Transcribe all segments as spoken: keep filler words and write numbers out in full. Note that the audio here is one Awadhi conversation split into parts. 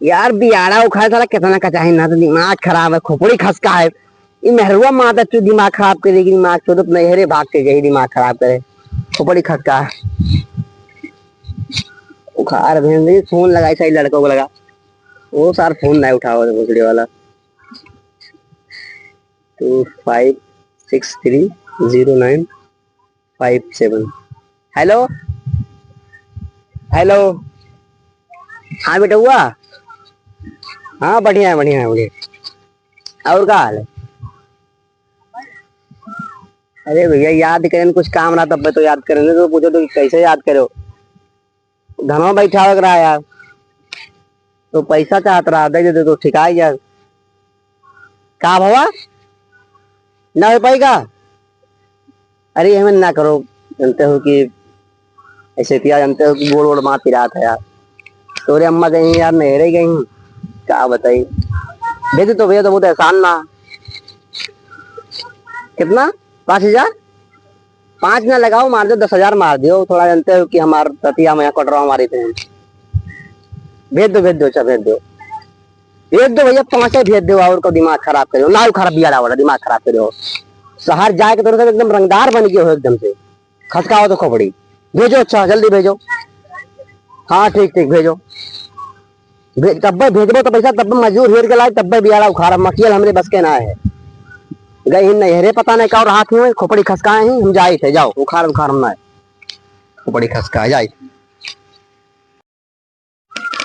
यार, बियाड़ा उखाड़े साला कितना कचाही ना, तो दिमाग खराब है, खोपड़ी खसका है। ई मेहरुआ माता चू दिमाग खराब कर देगी, दिमाग चोदत नहीं है रे, भाग के गई दिमाग खराब करे, खोपड़ी खसका है। उखाड़ भेज दे, फोन लगाई सही लड़कों को लगा, वो सार फोन नहीं उठाओ भोसड़ी वाला। Two five six three zero nine five seven। हेलो, हेलो। हाँ बेटउआ। हाँ, बढ़िया है, बढ़िया है, बढ़िया। और का हाल है? अरे भैया, याद करें, कुछ काम रहा तब तो याद करें, तो पूछो तो कैसे याद करो? धनवा बैठावे के रहा यार, तो पैसा चाहत रहा, दे दे तो ठिकाई यार। का भवा, ना हो पाई का? अरे हमें ना करो, जानते हो कि ऐसे किया, जानते हो कि गोड़ वोड़ मार पिरात है यार। तोरे अम्मा गई यार, नहरे गई, का बताई। भेज दे तो भैया, तो बहुत एहसान ना। कितना? पाँच हजार? पाँच ना लगाओ, मार दो, दस हजार मार दियो। थोड़ा जानते हो कि हमार ततिया में कटरा मारी थे। भेज दो, भेज दो, अच्छा भेज दो, भेज दो भैया, पाँचे भेज दो। और को दिमाग खराब करो ना, खराब बियाड़ा वाला दिमाग खराब करो। शहर जाए के तरह एकदम रंगदार बन गए हो एकदम से, खसकाओ तो खोपड़ी। भेजो, अच्छा जल्दी भेजो। हाँ ठीक ठीक, भेजो। भे-, तब्बे भेजबो तो पैसा, तब्बे मजदूर हेर के लाए, तब्बे बियाड़ा उखाड़, मकियल हमरे बस के ना है। गए ही नहीं, हेरे पता नहीं का और हाथ में खोपड़ी खसकाए ही, हम जाए थे, जाओ, उखाड़, उखाड़ हम ना है। खोपड़ी खसकाए, जाए।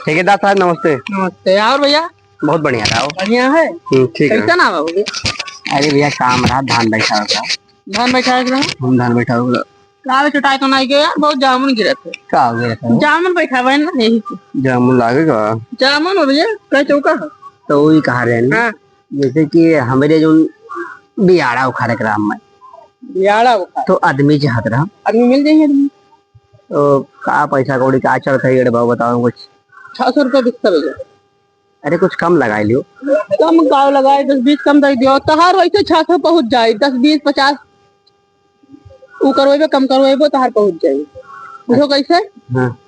ठेकेदार साहब, नमस्ते। नमस्ते। और भैया? बहुत बढ़िया रहा हो। बढ़िया है? हम्म, ठीक है। कैसा नाम है भैया? अरे भैया, काम रहा, धान बैठा रहा। धान बैठा रहा? हम धान बैठा रहा। का रे, चुटाई तो नहीं गया यार, बहुत जामुन गिरत है। का हो गया था? जामुन बैठा हुआ है ना, यही से। जामुन लागेगा? जामुन हो भैया, कह चौका है। तो वही कहा रहे हैं ना, हाँ। जैसे कि हमारे जो बियाड़ा उखाड़े के राम में। बियाड़ा उखाड़। तो आदमी चाहत रहा। आदमी मिल जाएंगे आदमी। तो का पैसा कौड़ी का चलत है, ये भाव बताओ कुछ। छह सौ रुपया बिस्तर हो जाए। अरे कुछ कम लगाई लियो। कम का लगाए, दस बीस कम दे दियो। तहार वैसे छह सौ पहुँच जाए, दस बीस पचास। ऊ करवेबे, कम करवेबो, तहार पहुँच जाई। बुझो कैसे? हाँ।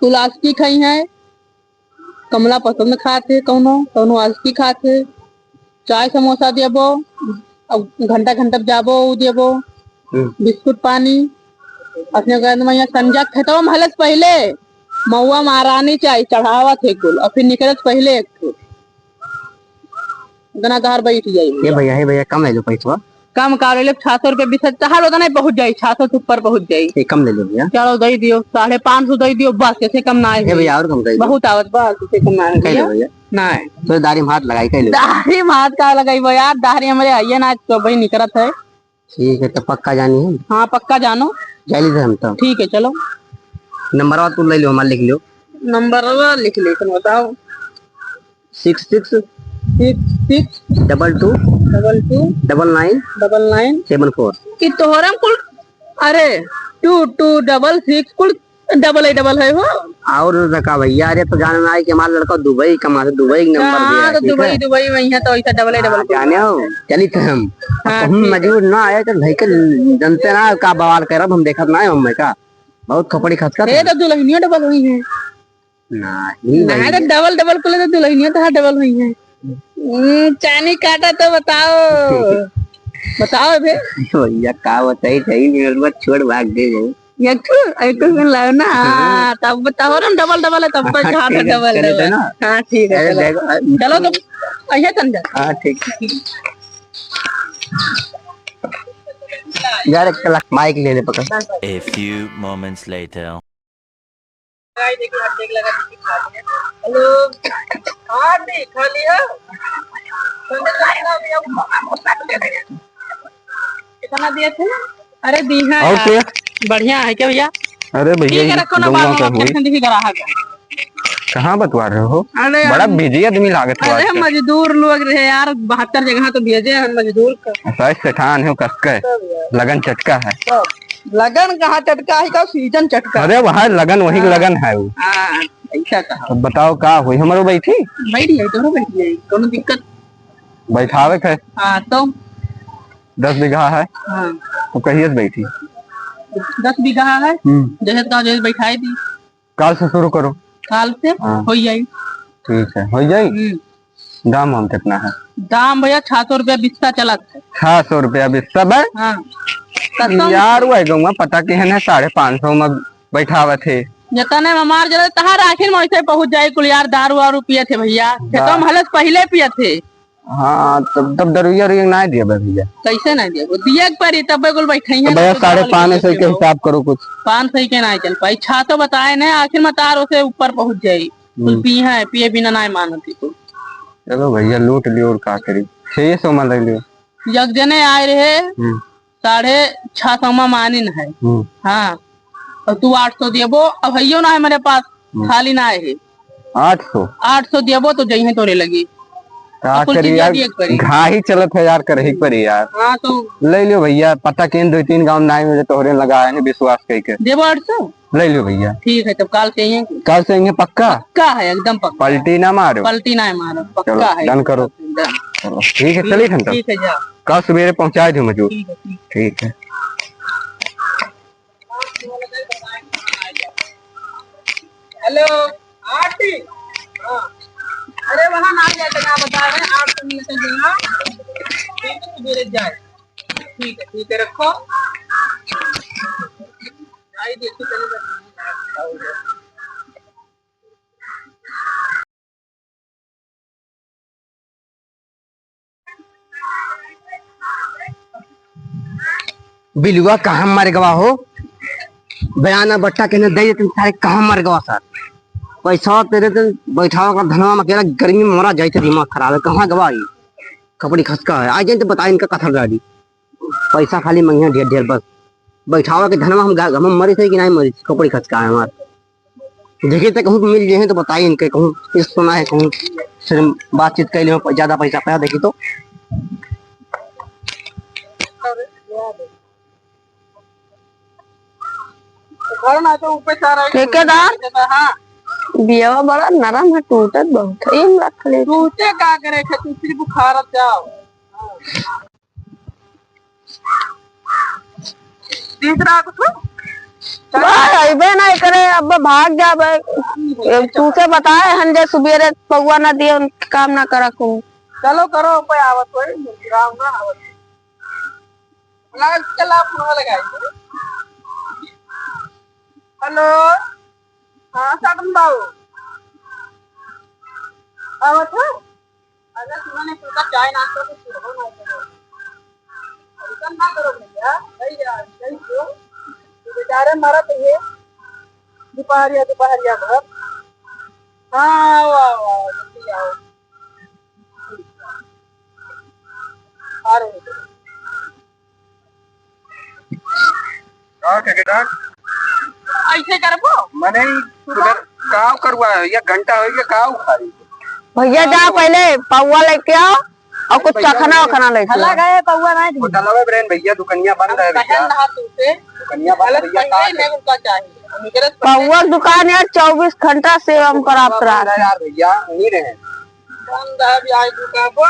तू लास्टिक खाई है, कमला पसंद खात है, कौनो, कौनो आस्ती खात है, चाय समोसा देबो, अब घंटा घंटा जाबो, ऊ देबो, हम्म। बिस्कुट पानी, अपने कहत में यहाँ संजा खेतवा में हलस पहले, महुआ महारानी चाय चढ़ावत है कुल, और फिर निकलत पहले एक ठो। इतना तहार बैठ जाई। हे भैया, हे भैया, कम ले लो पैसवा। कम का ले लो, छह सौ रुपया बीस, तहार उतना ही पहुँच जाई, छह सौ से ऊपर पहुँच जाई। ये कम ले लो भैया। चलो, दे दियो, साढ़े पाँच सौ दे दियो, बस, ऐसे कम ना है। हे भैया, और कम कर दो। बहुत आवत, बस, ऐसे कम ना है कह लो भैया। भैया। ना है। तो दाढ़ी में हाथ लगाई, कह लो। दाढ़ी में हाथ का लगाई भैया, दाढ़ी हमारे आइए ना, तो भाई निकलत है। ठीक है, तो पक्का जानी है? हाँ, पक्का जानो। चलिए तो हम तो। ठीक है, चलो। नंबरवा तू ले लो, हमारा लिख लो। नंबरवा लिख ले, तुम बताओ। Six six six six double two double two double nine double nine seven four। कि तोहरा कुल, अरे, two two double six कुल double eight double है हो। और रखा भैया, अरे तो जाने ना है कि हमारा लड़का दुबई कमा से, दुबई के नंबर दिया हाँ, है, तो ठीक दुबई, है? दुबई में ही है, तो ऐसा double eight double हाँ, जाने हो, चली थे हम। हाँ, हम ठीक है। मजबूर ना आए तो भाई के जनते ना का बवाल करब, हम देखत ना है हम का। बहुत खोपड़ी खसका ये था। तो दुल्हनिया double हुई है। नहीं नहीं, भैया। तो double double कुल तो दुल्हनिया तो double हुई है। हम्म, चानी काटा तो बताओ। बताओ बे। भैया, का बताई, सही में बस छोड़ भाग गए वो। एक ठो, एक ठो सुन लाओ ना। हाँ, तब बताओ ना, double double है, तब पर हाँ, कहा था ठीक है, double चले थे double। ना। हाँ, ठीक है, अरे, चलो। देखो, अ, चलो तो, अइहे तन जा। हाँ, ठीक। यार, एक कलाक माइक ले ले पकड़। A few moments later। हेलो, हाँ जी, खा लिया? कितना दिए थे? अरे, दी है और यार। क्या? बढ़िया है क्या भैया? अरे भैया, ठीक है, ये रखो ना, गौवा बाद में का बात हुई। करते हैं, देखिए, ग्राहक है। कहाँ बतवा रहे हो? अरे, बड़ा हम busy आदमी लागत हो अरे, आजकल। मजदूर लोग रहे यार, बहत्तर जगह तो भेजे हैं मजदूर का। साइज सेठान है, कसका है, तब यार। लगन चटका है। तब। लगन कहाँ चटका है, का सीजन चटका। अरे वह लगन, वही हाँ। लगन है वो। हाँ, ऐसा कहा। अब बताओ का हुई, हमारो बैठी? बैठ जाए, दोनों बैठ जाए, कोनो दिक्कत? बैठावे के है। हाँ, तो? दस बीघा है। हाँ। तो कहिए से बैठी? दस बीघा है? हम्म। जैसे कहा, जैसे बैठाए दी। काल से शुरू करो। काल से? हाँ। हो जाए। ठीक है, हो जाई। हम्म। दाम हम कितना है? दाम भैया छह सौ रुपया बिस्सा चलत है। छह सौ रुपया बिस्सा बस? हाँ। कसम यार, से। वही गौवा पता केहन है, साढ़े पाँच सौ में बैठावत है। जतने में मार जरा तहार आखिर में वैसे पहुँच जाए कुल यार, दारू वारू पियत है भैया। खेतों में हलस पहले पियत है। हाँ, तब, तब दरुइया रुइया ना दिया बे भैया। कैसे ना दिया? वो दिए के पड़ी, तब कुल बैठे तो हैं भैया, ना, तो साढ़े पाँच सौ के हिसाब करो कुछ। पाँच सौ के ना चल पाई, छह सौ बताए ना, आखिर में तार उसे ऊपर पहुँच जाई। कुल हम्म। पी है, पिए बिना ना मानत ही कुल। चलो भैया, लूट लियो और का करी, छह सौ में ले लियो। एक जने आए रहे, हम्म। साढ़े छह सौ में मानिन है। हम्म। हाँ, और तू आठ सौ देबो, अब हइयो ना है मेरे पास, हम्म। खाली ना है। आठ सौ? आठ सौ देबो तो जइहे तोरे लगी। का अब कुल करी चीज यार, दिए के पड़ी। घाही चलत है यार, करही पड़ी यार। हाँ, तो ले लियो भैया, पता केन दो तीन गाँव नाई मिले, तोहरे लगा है विश्वास कई के। देबो आठ सौ? ले लियो भैया। ठीक है, तब काल से ही है। काल से ही है, पक्का? पक्का है, एकदम पक्का। पलटी ना मारो। पलटी ना मारो, चलो, पक्का है। Done करो। Done। चलो, ठीक है, चलिए हम तब। ठीक है, जा। काल सवेरे पहुँचा दियो मजूर। ठीक है, ठीक। ठीक है। हेलो, आरती। हाँ। अरे, वहाँ ना जाए तो का बता रहे हैं, आठ सौ मिलते हैं ना। ठीक है, सवेरे जाए। ठीक है, ठीक है, रखो। आई देखी चली। बिलुआ कहाँ मर गवा हो? बयाना बट्टा के न दे देते सारे, कहाँ मर गवा सर? पैसा तेरे ते बैठावा का धनवा में अकेला गर्मी में मरा जाए, दिमाग खराब है, कहाँ गवा ये? खपड़ी खसका है, आ जाए तो बताए इनका कथा गाड़ी। पैसा खाली मंगिया ढेर ढेर बस। बैठावा के धनवा हम गा-, हम मरी थे कि नहीं मरी, खपड़ी खसका है हमार। देखिए तो कहूँ मिल जाए तो बताइए इनके, कहूँ इस सुना है, कहूँ से बातचीत कर लियो, ज्यादा पैसा पाया देखी तो। घर ना तो ऊपर से आ रहा है। ठेकेदार, हाँ। बियावा बड़ा नरम है, टूटत बहुत है, एक लाख ले। टूटे का करे, खतुसी बुखार जाओ। तीसरा कुछ? बस अइबे नहीं करे, अब भाग जाबे। तू से बताए हन जे सुबेरे पौवा ना दिए, उनके काम ना करा को। चलो करो, कोई आवत होई, मुस्कुराओ ना आवत। लाग चला फोन लगाई। हेलो, हाँ साधन बाबू, आवत हो? अरे सुनो ने, तुमका चाय नाश्ता कुछ सुनो ना करो। ऐसा ना करो भैया, नहीं यार, नहीं क्यों? तू बेचारे मरत है, दोपहरिया, दोपहरिया भर। हाँ, आओ, आओ, आओ, जल्दी आओ। आ रहे हैं। का ठेकेदार? ऐसे करबो? मने ई सुबह का करुआ है? एक घंटा हो गया, का उखाड़ी? भैया, जा पहले पौवा लेके आओ और कुछ चखना वखना लेके आओ। गए पौवा ना दी। होटलवा ब्रेन भैया, दुकनिया बंद है भैया। दुकनिया बंद है भैया, का करी? पौवा दुकान यार चउबीस घंटा सेवा में प्राप्त रहा है यार भैया, नहीं रहे। बंद है, अभी आज दुकान को।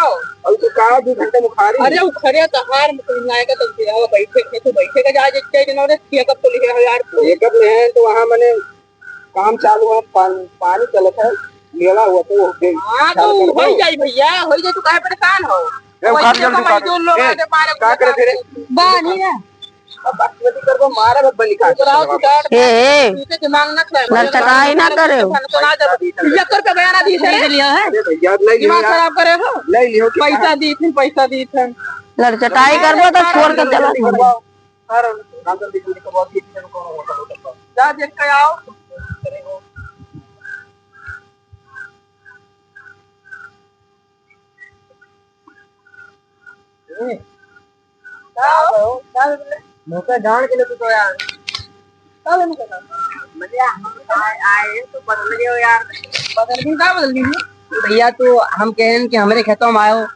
अभी तो कहाँ दो घंटे में खा रही है? अरे, वो खड़े तो हार में कोई ना आएगा तो फिर आओ, बैठे थे तो बैठे का जा, जा, जा, जा, जा, चेकअप तो लिखे हो यार तू। चेकअप में है तो वहाँ मैंने काम चालू है, पान-, पानी चलत है, मेला हुआ तो हो गई। हाँ, तो हो जाई भैया, हो जाई, तू काहे परेशान हो? ए, उखाड़ जल्दी उखाड़। ए, का करे फिर? बानी है। अब बात मत करबो, मारा बस बनी का। ए, ए, लड़चकाई ना करे हो। एक रुपया बयाना दी थे। ले लिया है। अरे भैया, ले लियो दिमाग यार। खराब करे हो। ले लियो कि पैसा दी थे, पैसा दी थे। लड़चकाई करबो तो छोड़ के चला जाओ। जा देख के आओ। का हो? का हो बोले? मुँह पे जान के ले तू तो यार। का बोले का? भैया, हम आए, आए तो बदल गए हो यार। बदल गए, का बदल गए? भैया, तू हम कहें कि हमरे खेतों में आयो,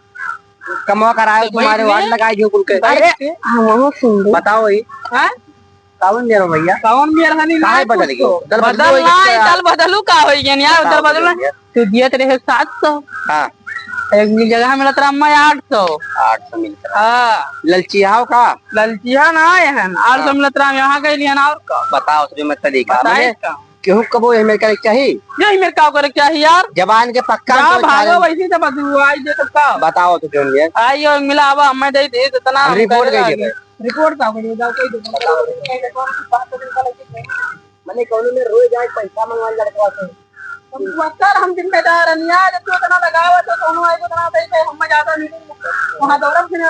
कमवा करायो, तो तुम्हारे bike वाट में? लगाई जो कुल के। Bike अरे, से? हाँ, वो सुन दे। बताओ ये। हाँ? कौन मेरा भैया? कौन मेरा हनी काहे ना बदल कुछ गयो? तो। दल बदलू बदल होई ना, गया। दल बदलू का होई गया यार, बताओ दल बदलू बदल ना। गया। तू दियत रहे सात सौ। हाँ। एक जगह मिलत रहा मैं आठ सौ। आठ सौ मिलत रहा। हाँ। ललचियाओ का? ललचिया ना आए हैं, आठ सौ हाँ। मिलत रहा, यहाँ गए लिया ना और का। बताओ, उसमें मत तरीका बताए मैंने का? केहू कबो यही मेरे करे के चाही? यही मेरे का करे के चाही यार? जबान के पक्का ना तो भागो, सारे वैसे तो बदलवाई दे तो का? बताओ तो क्यों ये? आइयो, मिला आवा, हमें दे दे इतना हम हम रिपोर्ट करे करिए लागे। भाई। रिपोर्ट का करिए, जाओ कोई दे। बताओ। मने कौनो में रोए जाए, पैसा मंगवाए लड़कवा से। तो सर हम जिम्मेदार हन यार, जब तू इतना लगावा तो कौनो आए तो इतना सही है, हम ज्यादा नहीं वहाँ दौरा फिर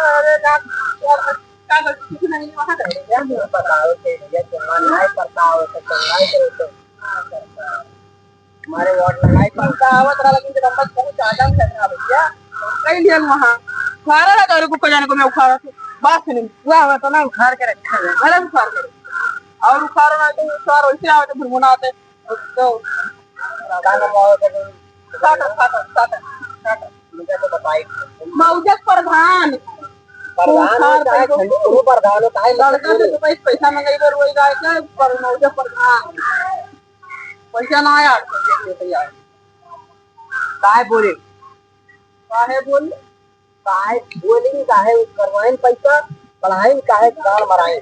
का गलती कुछ नहीं वहाँ का। यार, मुझे बताओ के भैया, तुम्हारा नाई पड़ता हो तो तुम नाई करो तो। हमारे वार्ड में नाई पड़ता आवत रहा, लेकिन जब हम बहुत ज्यादा लग रहा भैया, कई लिया वहाँ। सारा लगा रुको को जाने को मैं उखाड़ा था। बात सुनिए, हुआ हुआ तो ना उखाड़ के रखा है। अरे उखाड़ के। और उखाड़ो ना तो उखाड़ वैसे आओ तो फिर मुना आते। तो गाना पाओ तो साटा, साटा, साटा, साटा। मुझे तो बताई। मौजक प्रधान। प्रधान हो उखाड़ चाहे के खंडी, तू प्रधान हो, काहे लड़का से तो पैसा, पैसा मंगाई कर वही गाय के, पर मौजक प्रधान। पैसा ना आया, तो देख ले भैया। काहे बोले? काहे बोले? काहे बोलिन, काहे करवाइन पैसा, बढ़ाइन, काहे गाड़ मराइन?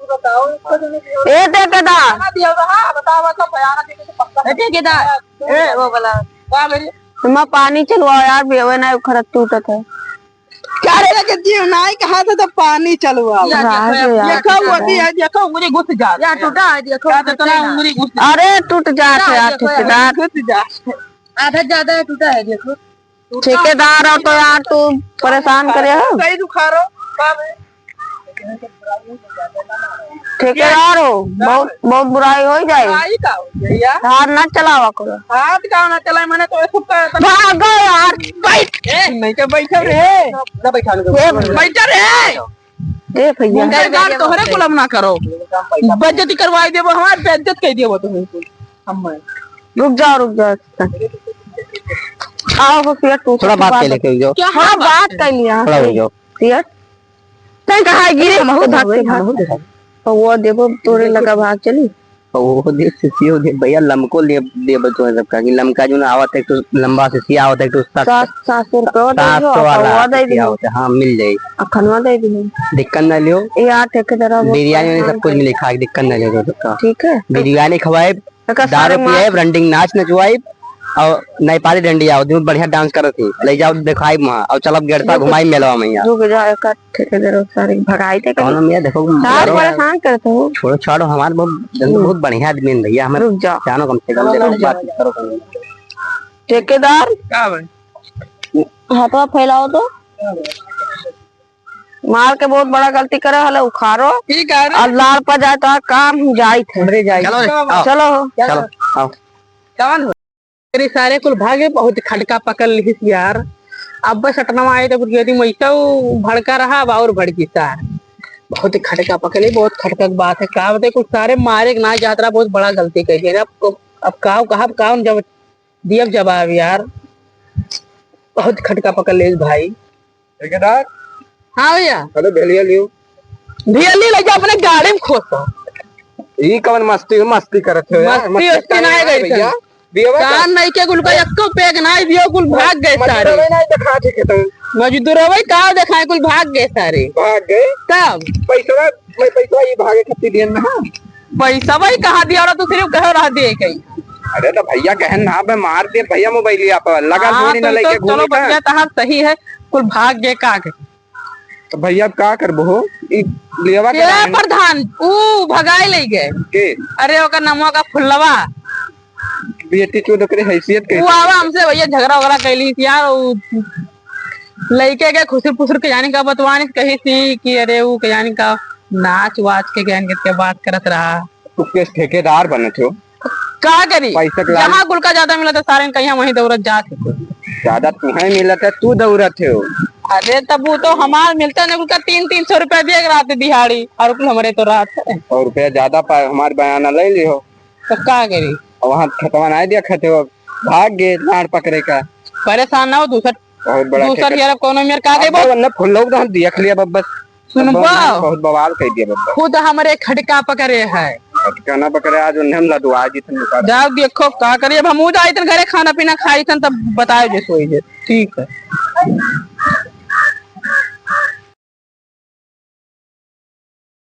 तू बताओ, इसको जो नहीं दिया ए ठेकेदार। ना दिया होगा, हाँ, बताओ, मतलब, बयाना दे के तो पक्का ए ठेकेदार। ए, वो वाला। का मेरी? तुम पानी चलवाओ यार, बेवे ना खरत टूटत है। क्या रे के जीव नाई कहा था तो पानी चलवाओ। या देखो, हाँ, या यार। देखो, वो भी है, देखो, उंगली घुस जा। या टूटा है, देखो, क्या तो टूटा ना है। उंगली घुस जा। अरे, टूट जात है यार, देखो, ठेकेदार। घुस जा। आधा ज्यादा है, टूटा है, देखो। ठेकेदार हो तो यार तू परेशान करे हो। सही दुखा रहो, का बे? ठेकेदार हो, बहुत, बहुत बुराई हो जाए। बुराई का हो जाए यार? हाथ ना चलावा करो। हाथ का ना चलाए, मैंने तो ऐसे कहा था। भागो यार, बैठ। ए, नहीं तो बैठो रे। ना बैठा लो। ए, बैठो रे। ए भैया। मुंह के गाल तोहरे कुलम ना करो। बेइज्जती करवाई देबो, हमार बेइज्जत कर देबो तुम। हम रुक जाओ, रुक जाओ। आओ हो, फिर तू थोड़ा बात कर लेके जाओ। क्या थोड़ा बात कर लिया। थोड़ा हो जाओ। फिर तैं कहा गिरे, हम हो तो भाग के भाग। हम हो तो भाग। और वो देबो, तोरे लगा भाग चली। और वो दे सिसियो दे भैया, लमको ले देबो तो सबका कि लमका जो ना आवत है, तो लंबा सिसिया आवत है, तो उसका सात, सात सौ रुपया दे सात सौ दो, वाला वो दे सिसिया दो। आवत है। हाँ, मिल जाए। अखनवा दे दी। दिक्कत ना लियो। यार, ठेकेदार, वो बिरयानी में सब कुछ मिले, खा के दिक्कत ना लियो तो सबका। ठीक है। बिरयानी खवाए, एका दारू सारे मार पियाइब, रंडिंग नाच नचवाइब, और नेपाली डंडिया, वो दिन बढ़िया डांस करत थी, ले जाओ दिखाइब वहाँ, और चलब गेड़ता रुक, घुमाइब मेलवा में यहाँ। रुक जा, एका ठेकेदार सारे भगाई दे कौन कहीं। हम ये देखो, सार मारो। परेशान करत हो। छोड़ो, छोड़ो, हमारे बहुत, हम्म। बहुत बढ़िया आदमी है भैया, हमें रुक जा। जानो कम से कम, रुक देखो, जा। बात करो कम। ठेकेदार, का भाई? हाथवा फैलाओ तो। मार के बहुत बड़ा गलती करे हले, उखाड़ो। ठीक है रे। और लाड़ पर जाए तो काम हम जाइत है। हमरे जाइत। चलो रे, आओ। चलो हो। चलो, आओ। कौन हो? तेरे सारे कुल भागे, बहुत खटका पकड़ लिहिस यार। अब बस अटनवा आए तो कुछ यदि वैसा भड़का रहा, अब और भड़की सार। बहुत खटका पकड़ ली, बहुत खटका की बात है। का बताए, कुछ सारे मारे के ना जात रहा, बहुत बड़ा गलती कर दिया। अब, अब काव कहा, काव जब दियब जवाब यार, बहुत खटका पकड़ ले भाई। ठेकेदार। हाँ भैया। अरे भेलिया लियो। भेली ले जा अपने गाड़ी में खोसो। ई कवन मस्ती हो, मस्ती करत हो यार? मस्ती मस्ती उस्ती करत नहीं हो गई भैया। थी। दियो भाई कान नहीं के कुल का एक्को पैग नहीं दियो, कुल भाग गए सारे। मजदूरवे नहीं दिखा थे खेतों। मजदूरवे का दिखाए, कुल भाग गए सारे। भाग गए? तब? पैसा मैं पैसा ये भागे खातिर दियन ना। पैसा भाई कहाँ दिया रहा, तू सिर्फ कह रहा दे के। अरे तो भैया कहन ना बे, मार दे भैया मोबाइल आप लगा हाँ, थोड़ी ना तो, लेके तो घूमे चलो का। बढ़िया, तहार सही है, कुल भाग गए का के। तो भैया अब का करबो हो? ई लेवा के ए रहन। प्रधान, ऊ भगाए ले गए। के? अरे ओकर नमवा का फुल्लवा। बेटी चोद ओकरे हैसियत ऊ कैसे? आवा हमसे भैया झगड़ा वगड़ा कैली थी यार, ऊ लइके के खुसुर फुसुर के जाने का बतवानी कही थी कि अरे ऊ के जाने का नाच वाच के ज्ञान के बात करत रहा। तू केस ठेकेदार बनत हो। का करी? पैसा के लालच। जहाँ गुलका ज्यादा मिला तो सारे कहीं वहीं दौड़त जात है। ज्यादा तुम्हें मिलत है, तू दौड़त हो। अरे तब वो तो हमार मिलता नहीं, गुलका तीन, तीन सौ रुपया दे रात दिहाड़ी और कुल हमरे तो रात है। और रुपया ज्यादा पाए, हमार बयाना ले लियो। तो का करी? और वहाँ खेतवा नहीं दिया, खेतवा भाग गए लाड़ पकड़े का। परेशान ना हो, दूसर, बहुत बड़ा दूसर ठेका। यार कोनो मेर का अब देबो? तो वरना फुल लोग तो हम देख लिया बस। सुनबो? बहुत बवाल कह दिया बब्बा। खुद हमरे खटका पकड़े है। खटका ना पकड़े, आज उन्हें हम लदवा दी थन दुकान। जाओ देखो का करिए, अब हमहू जाई थन घरे खाना पीना खाई थन तब बताओ जे सोई जे। ठीक है।